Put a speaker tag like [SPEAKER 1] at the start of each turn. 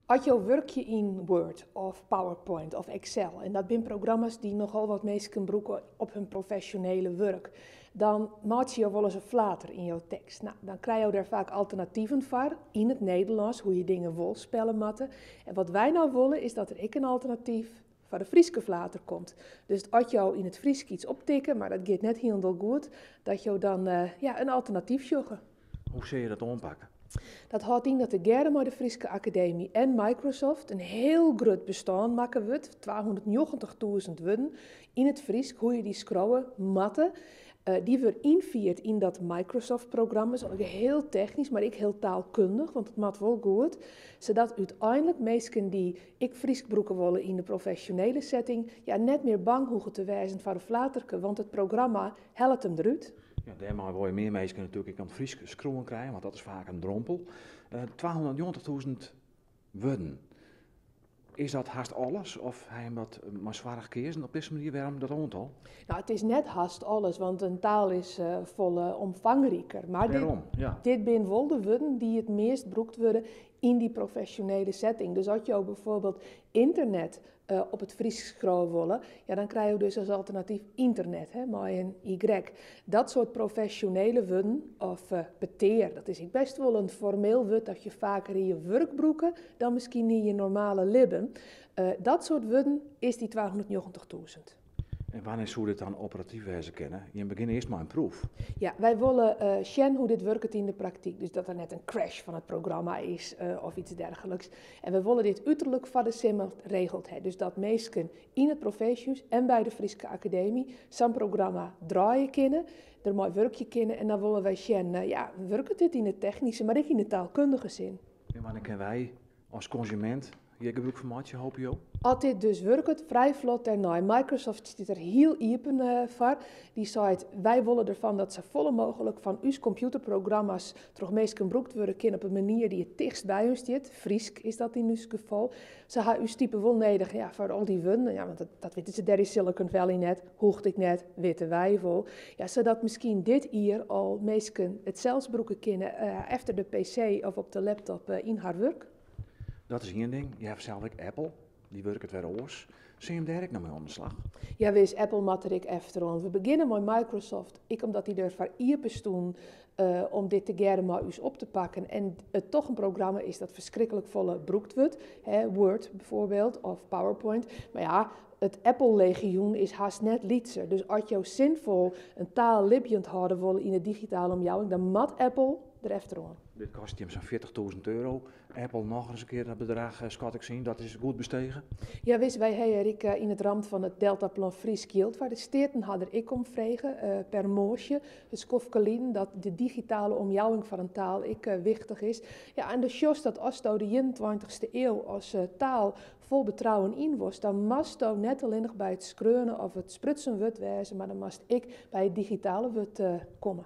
[SPEAKER 1] As jo wurkje yn Word of PowerPoint of Excel, en dat binne programma's dy't nochal wat minsken brûke op hun profesjonele wurk, dan meitsje jo wolris in flater yn jo tekst. No, dan krije jo dêr faak alternativen foar yn it Nederlânsk, hoe't je dingen wol spelle moatte. En wat wy no wolle is dat der ek in alternatyf foar de Fryske flater komt. Dus as jo yn it Frysk iets optikke, mar dat giet net hielendal goed, dat jo dan ja, in alternatyf sjogge.
[SPEAKER 2] Hoe sille je dat oanpakke?
[SPEAKER 1] Dat hâldt yn dat tegearre mei de Fryske Akademy en Microsoft in hiel grut bestân makke wurdt, 290.000 wurden yn it Frysk, hoe't je dy skriuwe moatte. Dy wurdt ynfierd yn dat Microsoft-programma, is ek hiel technysk, mar ek hiel taalkundich, want it moat wol goed, sadat úteinlik minsken dy't ek Frysk brûke wolle yn de profesjonele setting, ja, net mear bang hoege te wêzen foar in flaterke, want it programma hellet him derút.
[SPEAKER 2] Ja, dêrmei wolle je mear minsken natuerlik ek oan it Frysk skriuwen krije, want dat is faak in drompel. 290.000 wurden. Is dat hast alles of ha jim dat mei soarch keazen op dizze manier? Wêrom dat oantal?
[SPEAKER 1] No, it is net hast alles, want in taal is folle omfangriker. Mar dit,
[SPEAKER 2] Wêrom? Ja.
[SPEAKER 1] dit binne wol de wurden dy't it meast brûkt wurde yn dy profesjonele setting. Dus as jo byfoarbyld ynternet op it Frysk skriuwe wolle, ja, dan krije jo dus as alternatyf ynternet, hè, mei in Y. Dat soart profesjonele wurden, of petear, dat is ek bêst wol in formeel wurd dat je faker yn je wurk brûke dan miskien yn je normale libben. Dat soart wurden is dy 290.000.
[SPEAKER 2] En wannear soe dit dan operatyf wêze kinne? Jim begjinne earst mei in proef.
[SPEAKER 1] Ja, wy wolle sjen hoe't dit wurket yn de praktyk. Dus dat der net in crash fan it programma is of iets dergelijks. En we wolle dit uterlik foar de simmer regeld ha. Dus dat minsken yn it provinsjehûs en by de Fryske Akademy sa'n programma draaie kinne, dermei wurkje kinne. En dan wolle wy sjen, ja, wurket dit yn de technyske, mar ek yn de taalkundige sin.
[SPEAKER 2] En wannear kinne wy as konsumint hjir gebrûk fan meitsje, hoopje jo?
[SPEAKER 1] As dit dus wurket, frij flot dêrnei. Microsoft stiet der hiel iepen foar. Dy seit, wy wolle derfan dat safolle mooglik fan ús kompjûterprogramma's troch minsken brûkt wurde kin op in manier dy't it tichtst by ús stiet. Frysk is dat yn ús gefal. Se ha ús stipe wol nedich, ja, foar al dy wurden. Ja, want dat witte se dêr yn Silicon Valley net, hoecht ek net, witte wy wol. Ja, sadat miskien dit jier al minsken it sels brûke kinne efter de PC of op de laptop yn har wurk.
[SPEAKER 2] Dat is ien ding. Je hawwe sels ek Apple, dy wurket wer oars. Sille jim dêr ek noch mei oan de slach?
[SPEAKER 1] Ja, wis, Apple moat der ek efteroan. We begjinne mei Microsoft, ek omdat dy der foar iepen stûn om dit tegearre mei ús op te pakken. En it toch in programma is dat ferskriklik folle brûkt wurdt. Hè, Word byfoarbyld of PowerPoint. Mar ja, it Apple-legioen is hast net lytser. Dus as jo sinfol in taal libjend hâlde wolle yn 'e digitale omjouwing, dan moat Apple der efteroan.
[SPEAKER 2] Dit kostet jim sa'n 40.000 euro. Apple noch ris in kear dat bedrach, skat ik yn. Dat is goed bestege.
[SPEAKER 1] Ja, wis, wy hawwe ek yn it ramt fan it Deltaplan Frysk jild foar. De Steaten ha der ek om frege, per moasje, in skoftke lyn, dat de digitale omjouwing foar in taal ek wichtich is. Ja, en do sjochst dat asto de 21ste iuw as taal fol betrouwen yn wolst, dan moatsto net allinnich by it skreaune of it sprutsen wurd wêze, mar dan moatst ek by it digitale wurd komme.